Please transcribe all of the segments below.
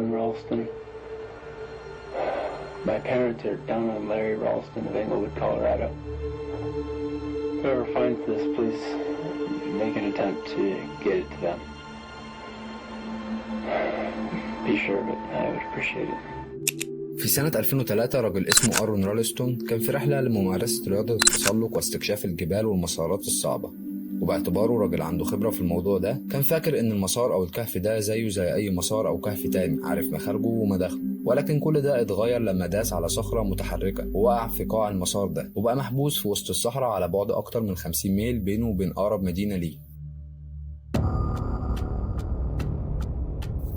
Aaron Ralston. My parents are Donna and Larry Ralston of Englewood, Colorado. Whoever finds this, please make an attempt to get it to them. Be sure of it. I would appreciate it. في سنة 2003 رجل اسمه أرون رالستون كان في رحلة لممارسة رياضة التسلق واستكشاف الجبال والمسارات الصعبة، وباعتباره راجل عنده خبرة في الموضوع ده، كان فاكر إن المسار أو الكهف ده زيه زي أي مسار أو كهف تاني، عارف مخارجه ومداخله. ولكن كل ده اتغير لما داس على صخرة متحركة ووقع في قاع المسار ده، وبقى محبوس في وسط الصحراء على بعد أكتر من 50 ميل بينه وبين أقرب مدينة ليه.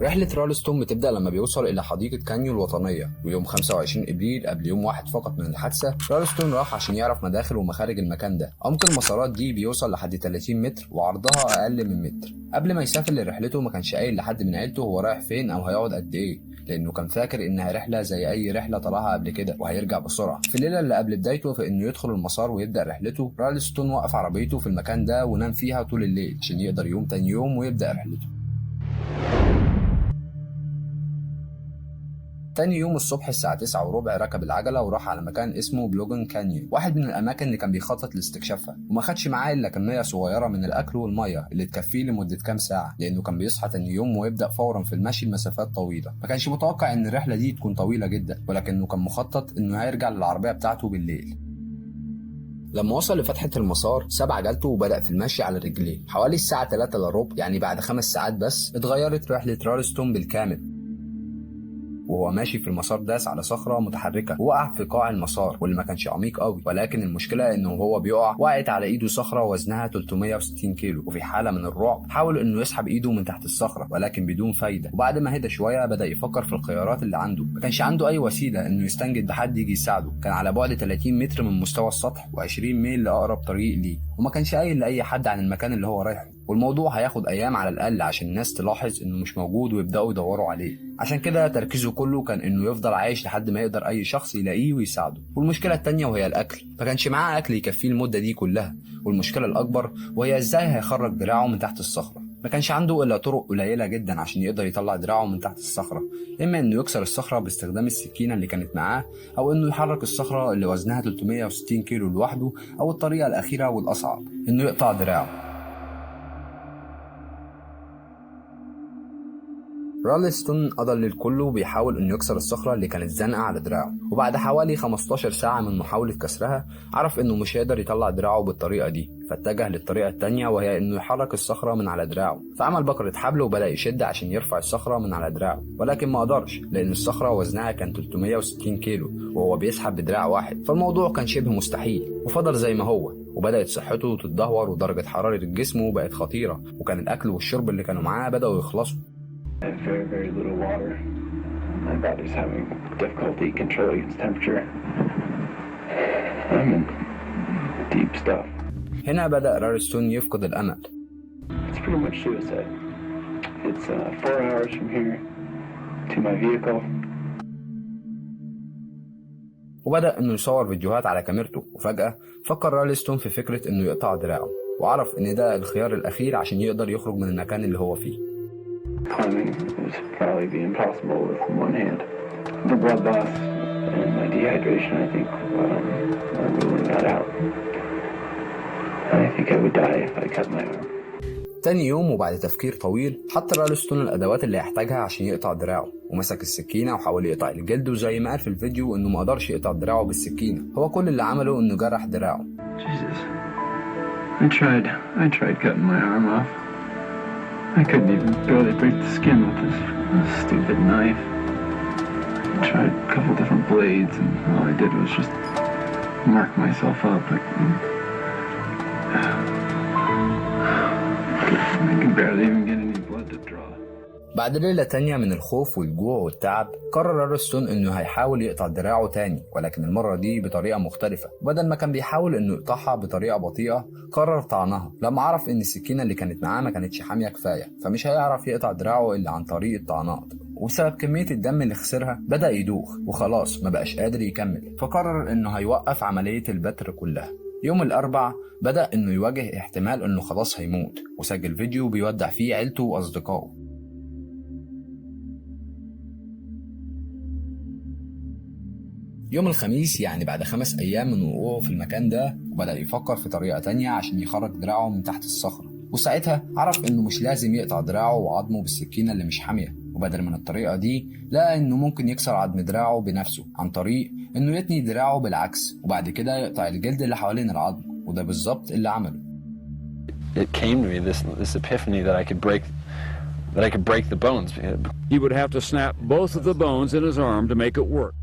رحلة رالستون بتبدأ لما بيوصل إلى حديقة كانيو الوطنية، ويوم 25 إبريل قبل يوم واحد فقط من الحادثة، رالستون راح عشان يعرف مداخل ومخارج المكان ده. عمق المسارات دي بيوصل لحد 30 متر وعرضها أقل من متر. قبل ما يسافر لرحلته ما كانش قايل لحد من عيلته هو رايح فين أو هيقعد قد إيه، لأنه كان فاكر إنها رحلة زي أي رحلة طلعها قبل كده وهيرجع بسرعة. في الليلة اللي قبل بدايته في إنه يدخل المسار ويبدأ رحلته، رالستون وقف عربيته في المكان ده ونام فيها طول الليل عشان يقدر يقوم تاني يوم ويبدأ رحلته. تاني يوم الصبح الساعة 9:15 ركب العجلة وراح على مكان اسمه بلوجن كانيون، واحد من الأماكن اللي كان بيخطط لاستكشافها، وما خدش معاه إلا كمية صغيرة من الأكل والمية اللي تكفيه لمدة كام ساعة، لأنه كان بيصحى تاني يوم ويبدأ فورا في المشي لمسافات طويلة. ما كانش متوقع إن الرحلة دي تكون طويلة جدا، ولكنه كان مخطط إنه هيرجع للعربية بتاعته بالليل. لما وصل لفتحة المسار ساب عجلته وبدأ في المشي على رجليه. حوالي الساعة 2:45، يعني بعد 5 ساعات بس، اتغيرت رحلة رالستون بالكامل. وهو ماشي في المسار داس على صخرة متحركة ووقع في قاع المسار واللي ما كانش عميق قوي، ولكن المشكلة انه وهو بيقع وقعت على ايده صخرة وزنها 360 كيلو، وفي حالة من الرعب حاول انه يسحب ايده من تحت الصخرة ولكن بدون فايدة. وبعد ما هدى شوية بدأ يفكر في الخيارات اللي عنده. ما كانش عنده اي وسيلة انه يستنجد بحد يجي يساعده، كان على بعد 30 متر من مستوى السطح و20 ميل لأقرب طريق ليه، وما كانش قايل لأي حد عن المكان اللي هو رايحه، والموضوع هياخد ايام على الاقل عشان الناس تلاحظ انه مش موجود ويبداوا يدوروا عليه. عشان كده تركيزه كله كان انه يفضل عايش لحد ما يقدر اي شخص يلاقيه ويساعده. والمشكلة التانية وهي الاكل، ما كانش معاه اكل يكفيه المدة دي كلها. والمشكلة الاكبر وهي ازاي هيخرج دراعه من تحت الصخرة. ما كانش عنده الا طرق قليله جدا عشان يقدر يطلع دراعه من تحت الصخرة، اما انه يكسر الصخرة باستخدام السكينة اللي كانت معاه، او انه يحرك الصخرة اللي وزنها 360 كيلو لوحده، او الطريقة الاخيرة والاصعب انه يقطع دراعه. رالستون قضى الليل كله بيحاول انه يكسر الصخرة اللي كانت زنقة على دراعه، وبعد حوالي 15 ساعة من محاولة كسرها عرف انه مش هيقدر يطلع دراعه بالطريقة دي، فاتجه للطريقة التانية وهي انه يحرك الصخرة من على دراعه. فعمل بكرة حبل وبدأ يشد عشان يرفع الصخرة من على دراعه، ولكن ما قدرش لان الصخرة وزنها كان 360 كيلو وهو بيسحب بدراع واحد، فالموضوع كان شبه مستحيل وفضل زي ما هو. وبدأت صحته تتدهور ودرجة حرارة جسمه بقت خطيرة، وكان الأكل والشرب اللي كانوا معاه بدأوا يخلصوا. I have very, very little water. My body's having difficulty controlling its temperature. I'm in deep stuff. هنا بدأ رالستون يفقد الأمل. It's pretty much suicide. It's 4 hours from here to my vehicle. وبدأ إنه يصور فيديوهات على كاميرته، وفجأة فكر رالستون في فكرة إنه يقطع دراعه، وعرف إن ده الخيار الأخير عشان يقدر يخرج من المكان اللي هو فيه. Climbing would probably be impossible with one hand. The blood loss and my dehydration, I think, are ruling that out. I think I would die if I cut my arm. تاني يوم وبعد تفكير طويل حط رالستون الأدوات اللي هيحتاجها عشان يقطع دراعه، ومسك السكينة وحاول يقطع الجلد، وزي ما قال في الفيديو إنه ما قدرش يقطع دراعه بالسكينة، هو كل اللي عمله إنه جرح دراعه. Jesus. I tried cutting my arm off. I couldn't even barely break the skin with this stupid knife. I tried a couple different blades and all I did was just mark myself up. I could barely even get any blood to draw. بعد ليلة تانية من الخوف والجوع والتعب قرر رالستون انه هيحاول يقطع دراعه تاني، ولكن المرة دي بطريقة مختلفة. بدل ما كان بيحاول انه يقطعها بطريقة بطيئة قرر طعنها لما عرف ان السكينة اللي كانت معاه ما كانتش حامية كفاية، فمش هيعرف يقطع دراعه الا عن طريق الطعنات. وبسبب كمية الدم اللي خسرها بدأ يدوخ وخلاص ما بقاش قادر يكمل، فقرر انه هيوقف عملية البتر كلها. يوم الأربع بدأ انه يواجه احتمال انه خلاص هيموت، وسجل فيديو بيودع فيه عيلته وأصدقائه. يوم الخميس، يعني بعد 5 أيام من وقوعه في المكان ده، وبدأ يفكر في طريقة تانية عشان يخرج دراعه من تحت الصخرة. وساعتها عرف إنه مش لازم يقطع دراعه وعظمه بالسكينة اللي مش حامية، وبدل من الطريقة دي لقى إنه ممكن يكسر عظم دراعه بنفسه عن طريق إنه يتني دراعه بالعكس وبعد كده يقطع الجلد اللي حوالين العظم، وده بالظبط اللي عمله. It came to me this epiphany that I could break the bones. He would have to snap both of the bones in his arm to make it work.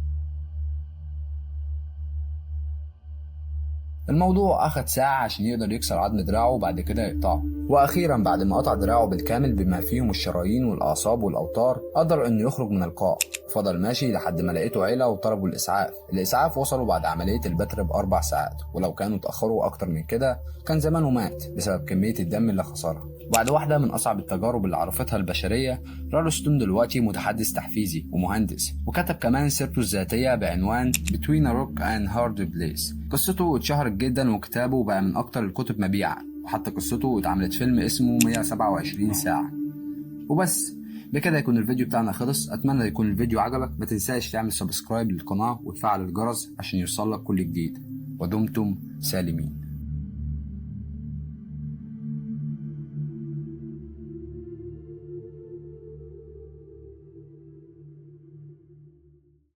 الموضوع أخد ساعة عشان يقدر يكسر عظم دراعه وبعد كده يقطعه. وأخيرا بعد ما قطع دراعه بالكامل بما فيهم الشرايين والأعصاب والأوتار، قدر إنه يخرج من القاع. فضل ماشي لحد ما لقيته عيلة وطلبوا الإسعاف. الإسعاف وصلوا بعد عملية البتر ب4 ساعات، ولو كانوا اتأخروا أكتر من كده كان زمانه مات بسبب كمية الدم اللي خسرها. بعد واحدة من أصعب التجارب اللي عرفتها البشرية، رالستون دلوقتي متحدث تحفيزي ومهندس، وكتب كمان سيرته الذاتية بعنوان Between a Rock and Hard Place. قصته اتشهرت جدا وكتابه بقى من أكتر الكتب مبيعا، وحتى قصته اتعملت فيلم اسمه 127 ساعة. وبس بكده يكون الفيديو بتاعنا خلص. أتمنى يكون الفيديو عجبك، ما تنساش تعمل subscribe للقناة وتفعل الجرس عشان يوصلك كل جديد، ودمتم سالمين.